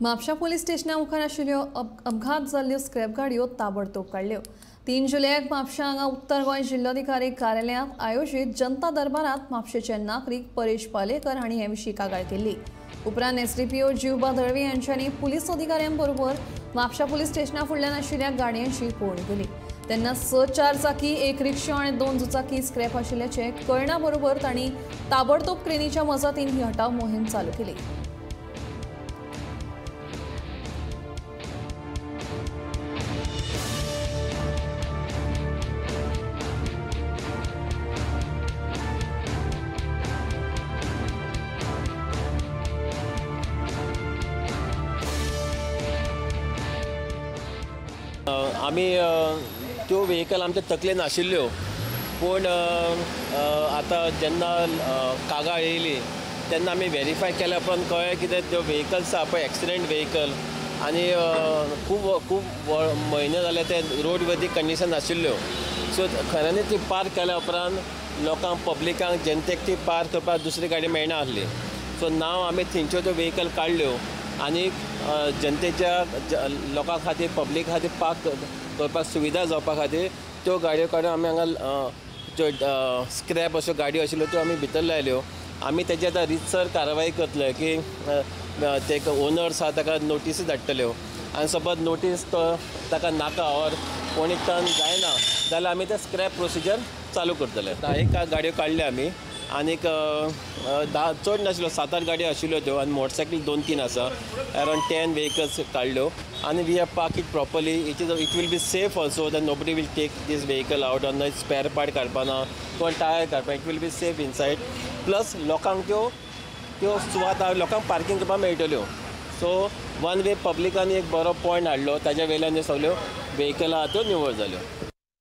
म्हापशा पुलीस स्टेशना मुखार आशिल्ल्यो अपघात जाल्ल्यो स्क्रॅप गाडयो ताबडतोब काडल्यो। 3 जुलयाक म्हापशा हांगा उत्तर गोंय जिल्लोधिकारी कार्यालयांत आयोजीत जनता दरबारांत म्हापशेचे नागरीक परेश पालेकर हांणी हे विशीं कागाळ केल्ली। उपरांत एसडीपीओ जिवबा दळवी यांच्यानी पुलीस अधिकाऱ्यांबरोबर म्हापशा पुलीस स्टेशना फुडल्यान आशिल्ल्या गाडयांची पळोवणी केली। तेन्ना 6 चारचाकी, 1 रिक्षा आनी 2 दुचाकी स्क्रॅप आशिल्ल्याचें कळना बरोबर तांणी ताबडतोब क्रेनीच्या मजतीन ही हटाव मोहीम चालू केली। आमी त्यो व्हेकल आमच्या तकलेन आशिल्ल्यो, पूण आतां जेन्ना कागाळ येयली तेन्ना आमी व्हेरीफाय केल्या उपरांत कळ्ळें कितें त्यो व्हेकल्स आसा पळय एक्सिडंट व्हेकल आनी खूब खूब म्हयने जाले ते रोड वरती कंडिशन आशिल्ल्यो। सो खऱ्यांनी ती पार्क केल्या उपरांत लोकांक पब्लिकांक जनतेक ती पार्क करपाक दुसरी गाडी मेळना आसली। सो नाव आमी थंयच्यो त्यो व्हेकल काडल्यो आनी जनतेच्या लोकां खातीर पब्लिका खातीर पार्क करपाक सुविधा जावपा खातीर त्यो गाडयो काडून आमी हांगा त्यो स्क्रॅप अश्यो गाडयो आशिल्ल्यो त्यो आमी भितर लायल्यो। आमी तेजी आतां रितसर कारवाई करतले की ते ओनर्स आसा ताका नोटीसी धाडटल्यो आनी सपोज नोटीस तो ताका नाका ऑर कोणी टर्न जायना जाल्यार आमी ते स्क्रॅप प्रोसिजर चालू करतले। 10 गाडयो काडल्यो आमी आनीक 10 चड नाशिल्ल्यो, 7-8 गाडयो आशिल्ल्यो त्यो आनी मोटरसायकल 2-3 आसा, अरावंड 10 व्हेकल्स काडल्यो आनी we have park it properly. It will be safe also, that nobody will take this vehicle out on spare part काडपाना कोण टायर काडपा, it will be safe inside. Plus लोकांक त्यो त्यो सुवात लोकांक पार्कींग करपाक मेळटल्यो। सो वन वे पब्लिकान एक बरो पॉयंट हाडलो, ताज्या वयल्यान सगळ्यो व्हेकलां त्यो निवळ जाल्यो।